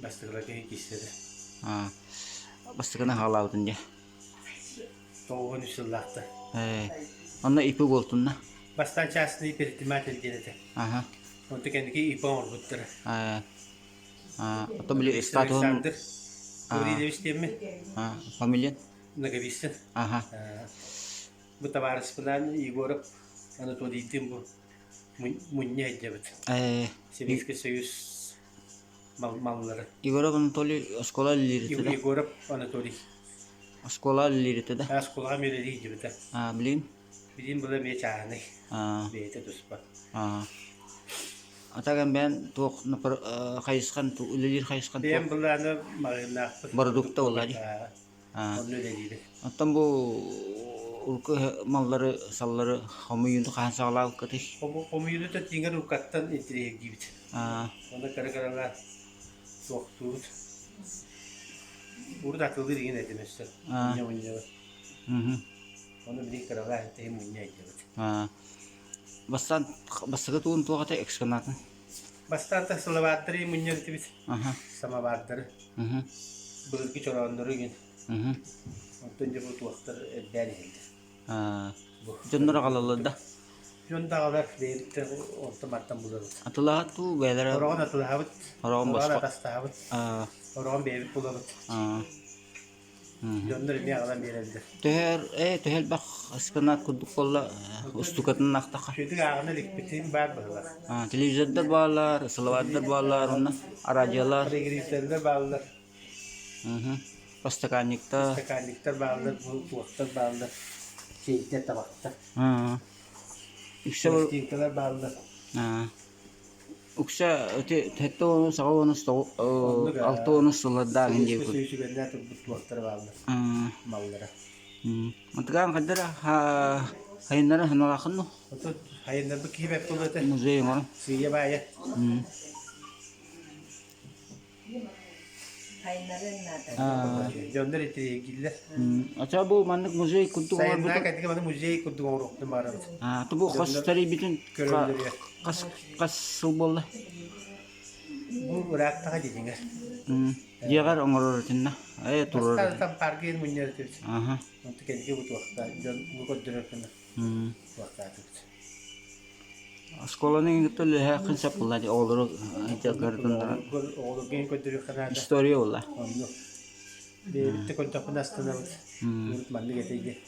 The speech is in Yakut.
Бастакыларга киирсэрэ. Аа, бастакыны хаалаабытын дьэ. 93 сыллаахта. Ээ, онно ИП буолтунна. Бастаан частный предприниматель диэн этэ. Аха. Онто кэнники ИП оҥорбуттара. Ээ, аа, оттон били статуһун Александр Гаврильевич диэммин. Аа, фамилиян? Ноговицын. Аха. Бу табаарыспынаан Егоров Анатолийдыын бу мунньа сылдьабыт. Ээ, Советский Союз маллары. Егоров Анатолий оскуола үлэлиир да? Егоров Анатолий. Оскуола үлэлиир этэ да? Оскуолаҕа үлэлии сылдьыбыта. Аа, билигин? Билигин была эмиэ чааһынай. Аа. Бэйэтэ туспа. Аа. А так бэйэн туох хайысхан үлэлиир хайысхан Бэйэм былааны маҕаһыыннаахпыт. Бородуукта буолла дии. Онно үлэлиибин. Оттон бу урукку маллары, саллары хомуйууну хаһан саҕалаабыккытый? Хомуйууну да тииҥэр уруккаттан интириэһиргиибит. Онно кыра-кыралаан туохтуубут. Урут атылыыр игин этим өссө. Мунньа-мунньабыт. Ону билигин кыралаан тэһин мунньа илдьэбит. Бастаан бастакы тугун туох этэ экспонатын? Бастаан та сылабааттары мунньар этибит. Самовардары. Былыргы чорооннору игин. Онтон дьэ бу туохтар элбээн иһэллэр. Дьоннор аҕалаллар да? Дьон да аҕалар, бэйэбиттэн онтон мантан булабыт. Атылаһат дуу, бэйэлэрэ? Ороҕун атылаһабыт, Ороҕун ороҕун босхо. атастаһабыт, ороҕун бэйэбит булабыт. Дьоннор эмиэ аҕалан биэрэллэр. Төһө ээ төһө элбэх экспонат курдук буолла устукатын аахтахха? Үчүгэйдик ааҕына иликпитин баар быһыылаах. Телевизордар бааллар, сылабаардар бааллар, уонна араадьыйалар. Регрителлэр бааллар. Постаканниктар. Постаканниктар бааллар, туохтар бааллар, чэйдэр, табахтар. Үксэ Пластинкалар бааллар. Үксэ ити сэттэ уонус, аҕа уонус, алта уонус сыллардаах иһин диэбит. Үчүгэннээх турбут туохтара бааллар, маллара. Мантыгаан хайдара хайыннара ханалаахын ну? Отут хайыннарбыт киһи бэрт буолуо этэ. Музей оҥорон. Сыыйа баайа. Дьоннор итиригиллэр. Ача бу маннык музей курдук Сайыннаа кэтигэ маны музей курдук оҥоруохтун баарабыт. Бу хос тэрийбитин хас хас сыл буолла? Бу ырааттаҕа дьиҥэр. Дьиэҕэр оҥорор этинна. Ээ турар. Бастаан паргын мунньар этибит. Онту кэнники бу туохта дьон бу көрдөрөр гына туохтаатыбыт. Оскуоланы кытта үлэһээххин сөп буолла дии оҕолору дьарыктаннаран. Оҕолорго көрдөрүөххэ наада. История буолла. Онно. Бэйэбит да көрдөхпүнэ астынабыт. Урут маннык этэ диэн.